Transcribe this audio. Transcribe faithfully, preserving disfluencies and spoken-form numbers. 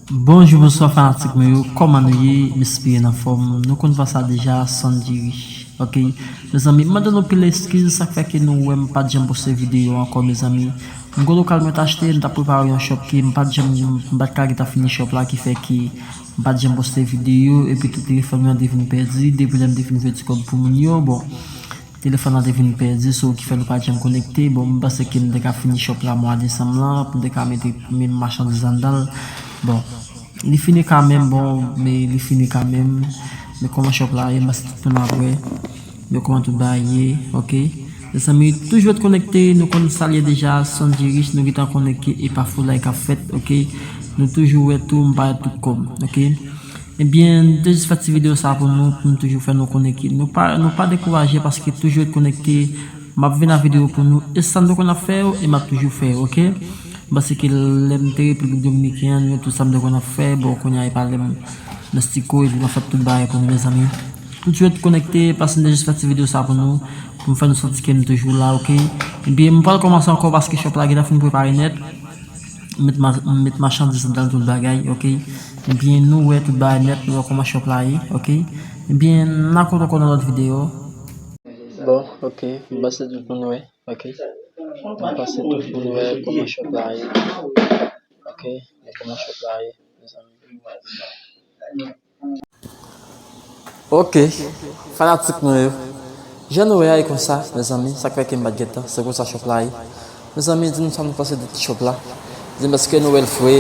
Bonjou, bonswa fanatik mwen yo, kòman nou ye? M espere n anfòm. Nou konn pa sa deja, Sandy Rich. Ok, mezanmi, m mande nou pil eskiz, sa k fè ke nou wè m pa t janm poste videyo ankò, mezanmi. M gen lokal mwen t achte, m t ap prepare yon shop ke m pa t janm, m pa t ka gentan fini shop la, ki fè ke m pa t janm poste videyo, epi tou telefòn mwen te vin pèdi, depi lè m te fin fè ti kòb pou moun yo, bon, telefòn nan te vin pèdi, so ki fè nou pa t janm konekte. Bon, m panse ke m te ka fini shop la mwa desanm lan, pou m te ka mete men machandiz anndan l. Bon, li fini kanmenm, bon, men li fini kanmenm. Men kòman shop la ye, m panse tout moun ap wè. Men kòman tout bagay ye, ok? Mezanmi, toujou ret konekte, nou konn sa l ye deja, Sandy Rich, nou gentan konnen ke e pa foulay k ap fèt, ok? Nou toujou wè tou, m pa ret tout kòm, ok? Ebyen, m te jis fè ti videyo sa pou nou, pou m toujou fè nou konnen ke nou pa, nou pa dekouraje paske toujou ret konekte. M ap vin ak videyo pou nou, e sa m te konn ap fè yo, e m ap toujou fè yo, ok? M panse ke lè m te Repiblik Dominikèn, yo, tout sa m te konn ap fè, bon, kounye a e pa lè m nan stiko, epi m ap fè tout bagay pou nou, mezanmi. Toujou ret konekte, paske m te jis fè ti videyo sa pou nou, pou m fè nou santi ke m toujou la, ok? Ebyen, m pral kòmanse ankò paske shop la gentan fin prepare nèt. M met ma-, m met machandiz anndan l, tout bagay, ok? Ebyen, nou wè tout bagay nèt, nou wè kòman shop la ye, ok? Ebyen, n a kote ankò nan lòt videyo. Bon, ok, m panse tout moun wè, ok? M panse tout moun wè kòman shop la ye, ok? Men kòman shop la ye, mezanmi. Ok, fanatik mwen yo. Jan nou wè a e konsa, mezanmi, sa k fè ke m pa t gentan, se konsa shop la ye. Mezanmi, di nou sa nou panse de ti shop la. Di m èske nou wè l fre,